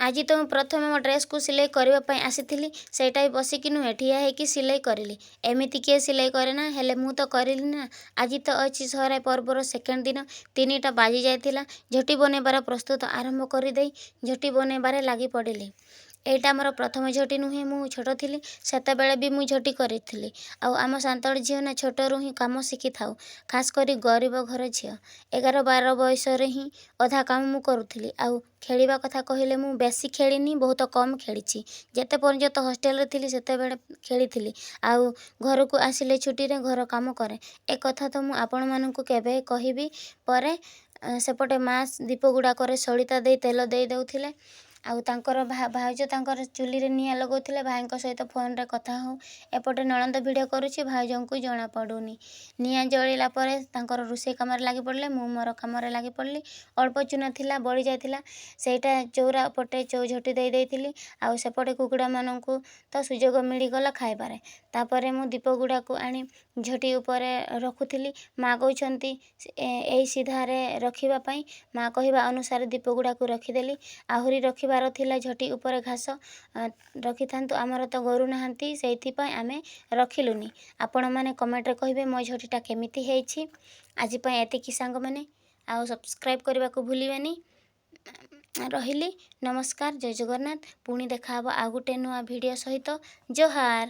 ଆଜି ତ ମୁଁ ପ୍ରଥମେ ମୋ ଡ୍ରେସ୍କୁ ସିଲେଇ କରିବା ପାଇଁ ଆସିଥିଲି। ସେଇଟା ବି ବସିକି ନୁହେଁ, ଠିଆ ହେଇକି ସିଲେଇ କରିଲି। ଏମିତି କିଏ ସିଲେଇ କରେ ନା? ହେଲେ ମୁଁ ତ କରିଲି ନା। ଆଜି ତ ଅଛି ସହରାଇ ପର୍ବର ସେକେଣ୍ଡ ଦିନ। 3ଟା ବାଜି ଯାଇଥିଲା। ଝୋଟି ବନେଇବାର ପ୍ରସ୍ତୁତ ଆରମ୍ଭ କରିଦେଇ ଝୋଟି ବନେଇବାରେ ଲାଗି ପଡ଼ିଲି। ଏଇଟା ମୋର ପ୍ରଥମ ଝୋଟି ନୁହେଁ। ମୁଁ ଛୋଟ ଥିଲି, ସେତେବେଳେ ବି ମୁଁ ଝୋଟି କରିଥିଲି। ଆଉ ଆମ ସାନ୍ତାଳ ଝିଅ ନା, ଛୋଟରୁ ହିଁ କାମ ଶିଖିଥାଉ, ଖାସ୍ କରି ଗରିବ ଘର ଝିଅ। 11 12 ବୟସରେ ହିଁ ଅଧା କାମ ମୁଁ କରୁଥିଲି। ଆଉ ଖେଳିବା କଥା କହିଲେ, ମୁଁ ବେଶୀ ଖେଳିନି, ବହୁତ କମ୍ ଖେଳିଛି। ଯେତେ ପର୍ଯ୍ୟନ୍ତ ହଷ୍ଟେଲରେ ଥିଲି, ସେତେବେଳେ ଖେଳିଥିଲି। ଆଉ ଘରକୁ ଆସିଲେ ଛୁଟିରେ ଘର କାମ କରେ। ଏକଥା ତ ମୁଁ ଆପଣମାନଙ୍କୁ କେବେ କହିବି ପରେ। ସେପଟେ ମା ଦୀପ ଗୁଡ଼ାକରେ ସଳିତା ଦେଇ ତେଲ ଦେଇ ଦେଉଥିଲେ, ଆଉ ତାଙ୍କର ଭାଉଜ ତାଙ୍କର ଚୁଲିରେ ନିଆଁ ଲଗାଉଥିଲେ, ଭାଇଙ୍କ ସହିତ ଫୋନ୍ରେ କଥା ହଉ। ଏପଟେ ନଣନ୍ଦ ଭିଡ଼ିଓ କରୁଛି, ଭାଉଜଙ୍କୁ ଜଣାପଡ଼ୁନି। ନିଆଁ ଜଳିଲା ପରେ ତାଙ୍କର ରୋଷେଇ କାମରେ ଲାଗି ପଡ଼ିଲେ, ମୁଁ ମୋର କାମରେ ଲାଗି ପଡ଼ିଲି। ଅଳ୍ପ ଚୁନା ଥିଲା, ବଳି ଯାଇଥିଲା, ସେଇଟା ଚଉରା ପଟେ ଝୋଟି ଦେଇ ଦେଇଥିଲି। ଆଉ ସେପଟେ କୁକୁଡ଼ାମାନଙ୍କୁ ତ ସୁଯୋଗ ମିଳିଗଲା ଖାଇବାରେ। ତାପରେ ମୁଁ ଦୀପ ଗୁଡ଼ାକୁ ଆଣି ଝୋଟି ଉପରେ ରଖୁଥିଲି। ମା କହୁଛନ୍ତି ଏଇ ସିଧାରେ ରଖିବା ପାଇଁ। ମା କହିବା ଅନୁସାରେ ଦୀପ ଗୁଡ଼ାକୁ ରଖିଦେଲି। ଆହୁରି ରଖିବାର ଥିଲା ଝୋଟି ଉପରେ ଘାସ ରଖିଥାନ୍ତୁ। ଆମର ତ ଗୋରୁ ନାହାନ୍ତି, ସେଇଥିପାଇଁ ଆମେ ରଖିଲୁନି। ଆପଣମାନେ କମେଣ୍ଟରେ କହିବେ ମୋ ଝୋଟିଟା କେମିତି ହେଇଛି। ଆଜି ପାଇଁ ଏତିକି ସାଙ୍ଗମାନେ, ଆଉ ସବସ୍କ୍ରାଇବ୍ କରିବାକୁ ଭୁଲିବେନି। ରହିଲି, ନମସ୍କାର, ଜୟ ଜଗନ୍ନାଥ। ପୁଣି ଦେଖାହେବ ଆଉ ଗୋଟେ ନୂଆ ଭିଡ଼ିଓ ସହିତ। ଜୁହାର।